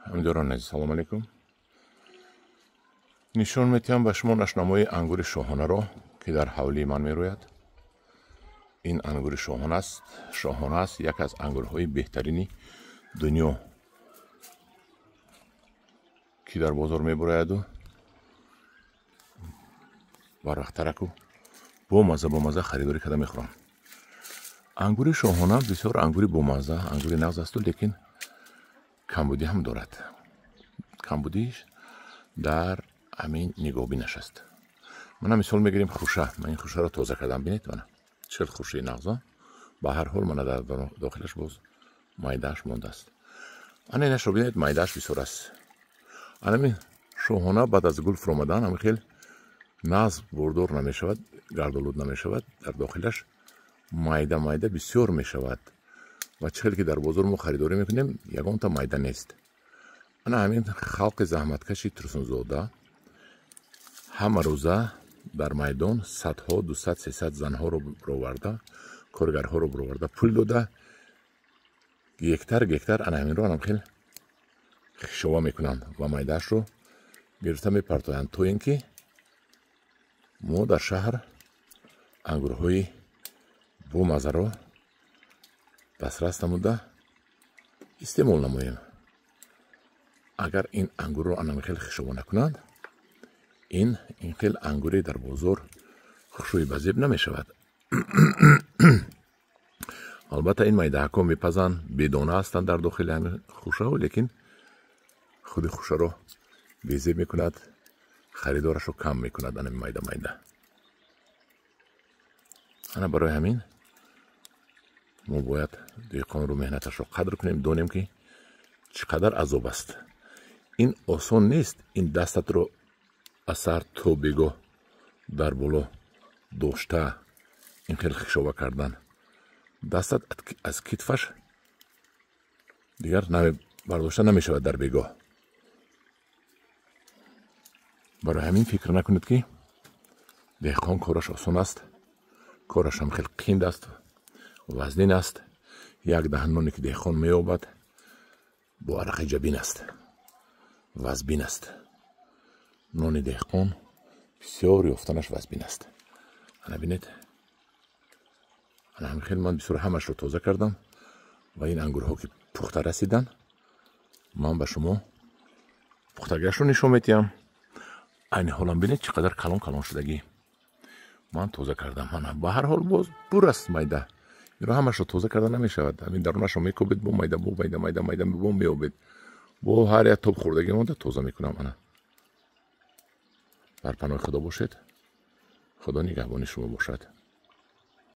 Ҳамдиёрони азиз, салом алейкум. Нишон метиҳам ба шумо нашнамои ангури шоҳонаро, ки дар ҳавлии ман мерӯяд. Ин ангури шоҳона аст. Шоҳона аст, як аз ангурҳои беҳтарини дунё, ки дар бозор мебурояду барвақтараку бомазза бомазза харидорӣ карда мехӯрам. Ангури шоҳона бисёр ангури бомазза, ангури нағз асту, лекин камбудӣ ҳам дорад. Камбудиш дар ҳамин нигоҳбинаш аст. Мана мисол мегирем хуша. Ман ин хушаро тоза кардам, бинед, мана чил хушаи нағзо. Ба ҳар ҳол мана дар дохилаш боз майдааш мондааст. Ана инашро бинед, майдааш бисёр аст. Анамин шоҳона баъд аз гул фуромадан ҳамин хел нағз бордор намешавад, гардолуд намешавад, дар дохилаш майда майда бисёр мешавад. Ва чӣ хеле ки дар бозор мо харидорӣ мекунем, ягонта майда нест. Ана ҳамин халқи заҳматкаши Турсунзода ҳама рӯза дар майдон садҳо, 200, 300 занҳоро бироварда, коргарҳоро бироварда, пул дода, гектар гектар ана ҳаминро анам хел хишова мекунанд ва майдаашро гирифта мепартоянд, то ин ки мо дар шаҳр ангурҳои бомаззаро дастрас намуда истеъмол намоем. Агар ин ангурро анам хел хишова накунанд, ин хел ангуре дар бозор хушрӯи ба зеб намешавад. Албатта ин майдаҳакҳо мепазанд, бедона ҳастанд дар дохили ҳамин хушао, лекин худи хушаро безеб мекунад, харидорашро кам мекунад анами майда майда. Ана барои ҳамин мо бояд деҳқонро меҳнаташро қадр кунем, донем ки чӣ қадар азоб аст. Ин осон нест, ин дастатро аз саҳар то бегоҳ дар боло дошта ин хел хишова кардан. Дастат аз китфаш дигар бардошта намешавад дар бегоҳ. Барои ҳамин фикр накунед, ки деҳқон кораш осон аст. Кораш ҳам хел қинд аст, вазнин аст. Як даҳан ноне ки деҳқон меёбад бо арақи ҷабин аст, вазбин аст. Нони деҳқон бисёр ёфтанаш вазбин аст. Ана бинед, ана ҳамин хел ман бисёр ҳамашро тоза кардам ва ин ангурҳо ки пухта расиданд, ман ба шумо пухтагиашро нишон метиҳам. Айни ҳолам бинед чӣ қадар калон калон шудагӣ ман тоза кардам. Мана ба ҳар ҳол боз бур аст майда. Инро ҳамашро тоза карда намешавад. Ҳамин дарунашро мекобед, бо майда, бо майда, майда, майда бо меобед. Бо ҳар як тоб хӯрдагӣ монда тоза мекунам. Ана бар паноҳи Худо бошед. Худо нигаҳбони шумо бошад.